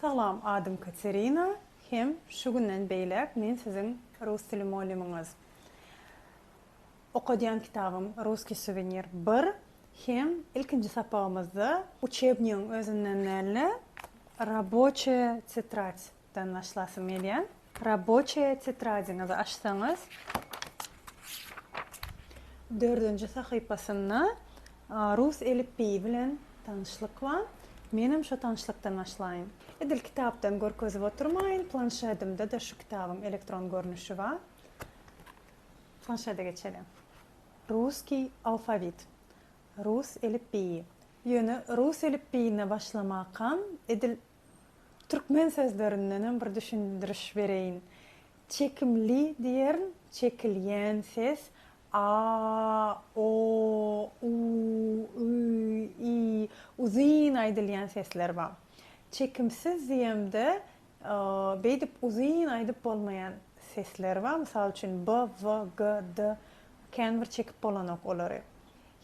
Salam adym Katerina hem şu günden beýläk men siziň rus dili mugallymyňyz. Okadýan kitabym Russkiý suwenir bir hem ilkinji sapagymyzda uçebnigiň özünden dälde raboçiýa tetrad dan başlasym gelýär. Raboçiýa tetradyňyzy açsaňyz dördünji sahypasynda rus elipbiýi bilen tanyşlyk bar. Menem şo tanyşlykdan başlaýyn. Edil kitapdan görkezip oturmaýyn, planşedimde-de şu kitabyň elektron görnüşi bar. Planşede geçeliň. Russkiý alfawit. Rus elipbiýi. Ýöne rus elipbiýine başlamakam edil Türkmen sözlerindenem bir düşündiriş bereýin. Çekimli diýerin, çekilýän ses, a, o, u, ü, i, uzyn aýdylýan sesler bar. Çekimsiz diýemde, beýdip uzyn aýdyp bolmaýan sesler bar. Mysal üçin, b, w, g, d kän bir çekip bolanok olary.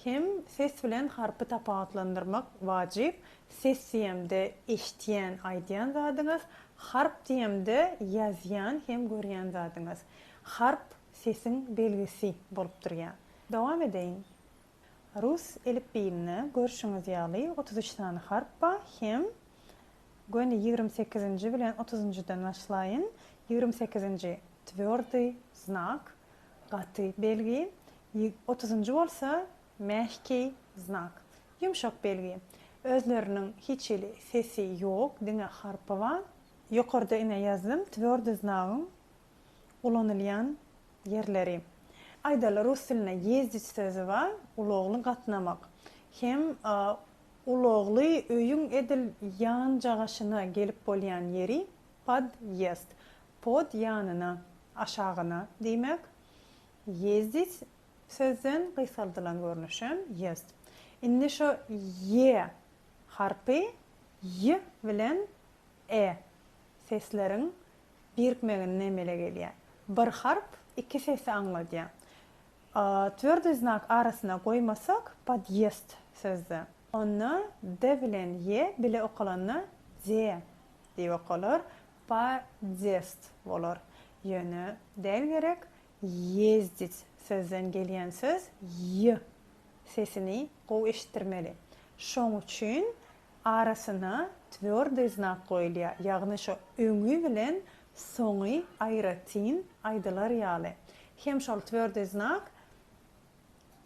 Hem ses bilen harpy tapawutlandyrmak wajyp. Ses diýemde eşitýän, aýdýan zadyňyz, harp diýemde ýazýan hem görýän zadyňyz. Harp sesiň belgisi bolup durýar. Dowam edeýin. Rus elipbiýinde görşüňiz ýaly 33 sany harp bar hem göni ýigrim sekizinji bilen otuzynjydan başlaýyn. Ýigrim sekizinji twördyý znak, gaty belgi, Otuzynjy bolsa mähkiý znak, ýumşak belgi. Özleriniň hiç hili sesi ýok, diňe harpy bar. Ýokarda ine ýazdym, twördy znagyň ulanylýan ýerleri. Aýdaly, rus dilinde ýezdit sözi bar, ulagly gatnamak. Hem ulagly öýüň edil ýanjagaşyna gelip bolýan ýeri podýezd. Pod ýanyna, aşagyna diýmek. Ýezdit sözden gysgaldylan görnüşem ýezd. Indi şo ýe harpy ý bilen e sesleriň birikmeginde emele gelýär. Bir harp iki sesi aňladýar. Twördyý znak arasyna goýmasak podýezd sözde. Onda d bilen ýe bile okalanda de diýip okalar, podýezd bolar. Ýöne däl gerek Ýezdit sözden gelýän söz ýy sesini gowy eşitdirmeli. Şoň üçin arasyna twördyý znak goýulýar, ýagny şo öňi bilen soňy aýratyn aýdylar ýaly. Hem şol twördyý znak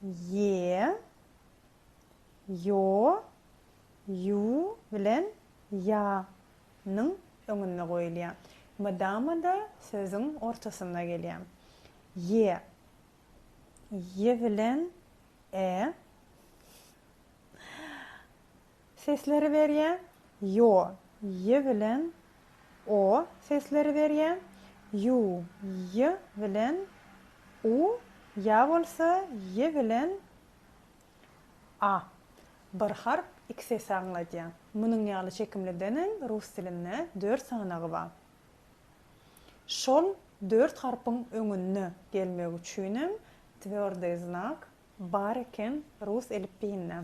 ýe, ýo, ýu bilen ýa nyň öňünde goýulýar. Mydama-da sözüň ortasynda gelýär. Ýe. Ýe bilen e sesleri berýär. Ýo. Ýe bilen o sesleri berýär. Ýu. Ýe bilen u, ýa bolsa ýe bilen A. Bir harp iki sesi aňladýar. Munuň ýaly çekimlidenem rus dilinde dört sanagy bar. Şol dört harpyň öňünde gelmegi üçinem twördyý znak bar eken rus elipbiýinde.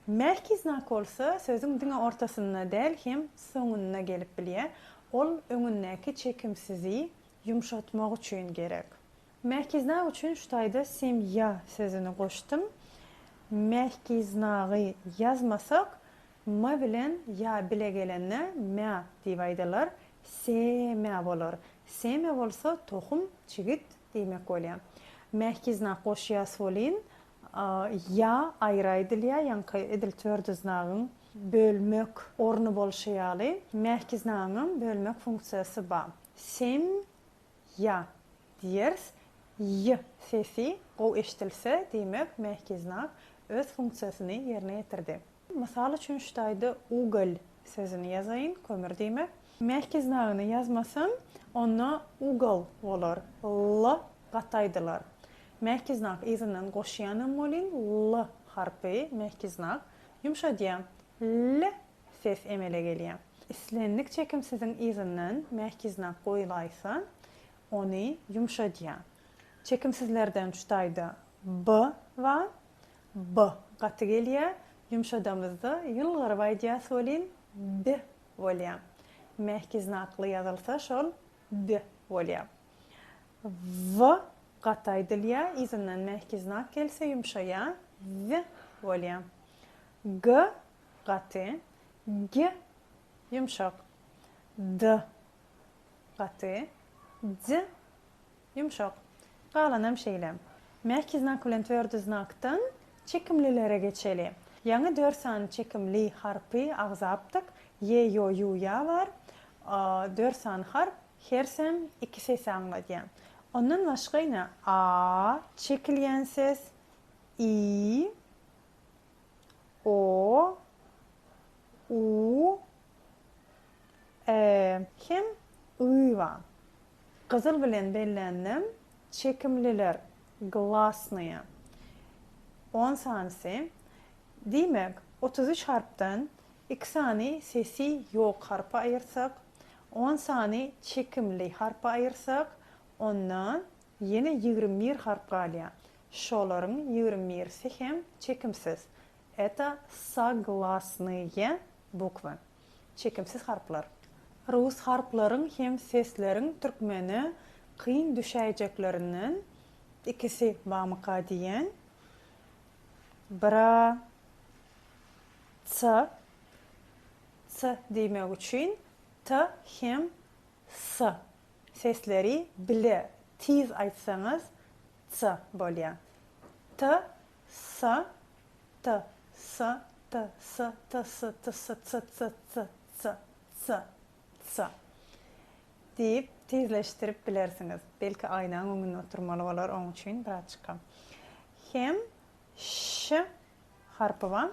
Mähkiý znak bolsa sözüň diňe ortasynda däl hem soňunda gelip bilýär. Ol öňündäki çekimsizi ýumşatmak üçin gerek. Mähki znak üçin şu taýda semýa sözüni goşdum. Mähki znagy ýazmasak, m bilen ýa bile gelende mä diýip aýdylar, semä bolar. Semä bolsa tohum, çigit diýmek bolýar. Mähki znak goşýas welin, ýa aýry aýdylýar, ýaňky edil twördi znagyň bölmek orny bolşy ýaly, mähki znagyňam bölmek funksiýasy bar. Sem Ýa diýeris. Ý sesi gowy eşidilse, diýmek, mähki znak öz funksiýasyny ýerine ýetirdi. Mysal üçin, şu taýda ugol sözüni ýazaýyn, kömür diýmek. Mähki znagyny ýazmasam, onda ugol bolar, l gaty aýdylar. Mähki znak yzyndan goşýanam welin, l harpy, mähki znak, ýumşadýar. L ses emele gelýär. Islendik çekimsiziň yzyndan mähki znak goýulaýsa, ony ýumşadýar. Çekimsizlerden şu taýda b bar. B gaty gelýär. Ýumşadamyzda ýylgyryp aýdýas welin, b bolýar. Mähki znakly ýazylsa şol d bolýar. W gaty aýdylýar, yzyndan mähki znak gelse ýumşaýar, z bolýar. G gaty, g ýumşak, d gaty, d Ýumşak. Galanam şeýle. Mähki znak bilen twördi znakdan çekimlilere geçeli. Ýaňy dört sany çekimli harpy agzapdyk, ýe, ýo, ýu, ýa bar. Dört sany harp, hersem iki sesi aňladýar. Ondan başga ine a çekilýän ses, i, o, u, e hem y bar. Gyzyl bilen belländim çekimliler, glasnyýe, on sanysy. Diýmek, 33 harpdan iki sany sesi ýok harpy aýyrsak, on sany çekimli harpy aýyrsak, onda ýene 21 harp galýar. Şolaryň ýigrimibirisi hem çekimsiz. Это soglasnyýe bukwy. Çekimsiz harplar. Rus harplaryň hem sesleriň türkmene kyn düşäýjeklerinden ikisi bamyka diýen. Bira c, c diýmek üçin t hem s sesleri bile tiz aýtsaňyz c bolýar. T, s, T, S, T, S, T, S, T, S, C, C, C, C, C, C diýip tizleşdirip bilersiňiz. Belki aýnaň öňünde oturmaly bolar oň üçin birazjyka. Hem Ş harpy bar.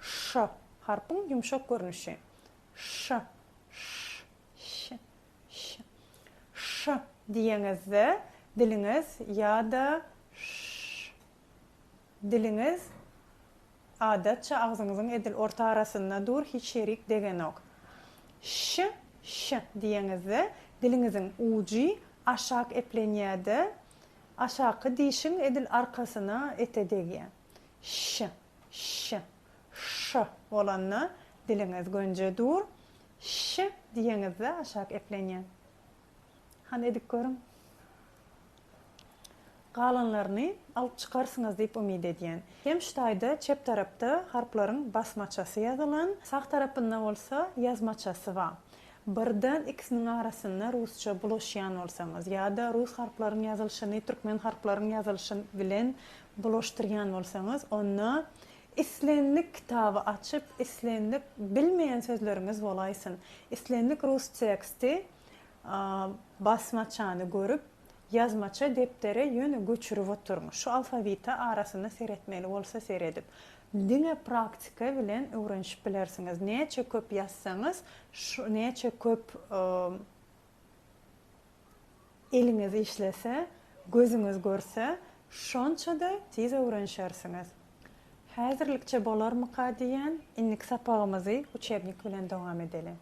Ş harpyň ýumşak görnüşi. Ş, ş, ş, ş. Ş diýeňizde diliňiz ýa-da ş Diliňiz adatça agzyňyzyň edil orta arasynda dur, hiç ýerik degenok. Ş, ş diýeňizde diliňiziň ujy aşak eplenýär-de, aşaky dişiň edil arkasyna ete degýär. Ş, ş, ş bolanda diliňiz gönje dur, ş diýeňizde aşak eplenýär. Hany edip görüň. Galanlaryny alyp çykarsyňyz diýip umyt edýän. Hem şu taýda çep tarapda harplaryň basmaçasy ýazylan, sag tarapynda bolsa ýazmaçasy bar. Birden ikisiniň arasynda rusça bulaşýan bolsaňyz ýa-da rus harplaryň ýazylyşyny türkmen harplaryň ýazylyşy bilen bulaşdyrýan bolsaňyz, onda islendik kitaby açyp, islendik bilmeýän sözleriňiz bolaýsyn, islendik rus teksti basmaçany görüp, ýazmaça depdere ýöne göçürip oturyň. Şu alfawite arasynda seretmeli bolsa seredip. Diňe praktika bilen öwrenişip bilersiňiz. Näçe köp ýazsaňyz, şu näçe köp eliňiz işlese, gözüňiz görse, şonça-da tiz öwrenişersiňiz. Häzirlikçe bolarmyka diýýän, indiki sapagymyzy uçebnik bilen dowam edeli.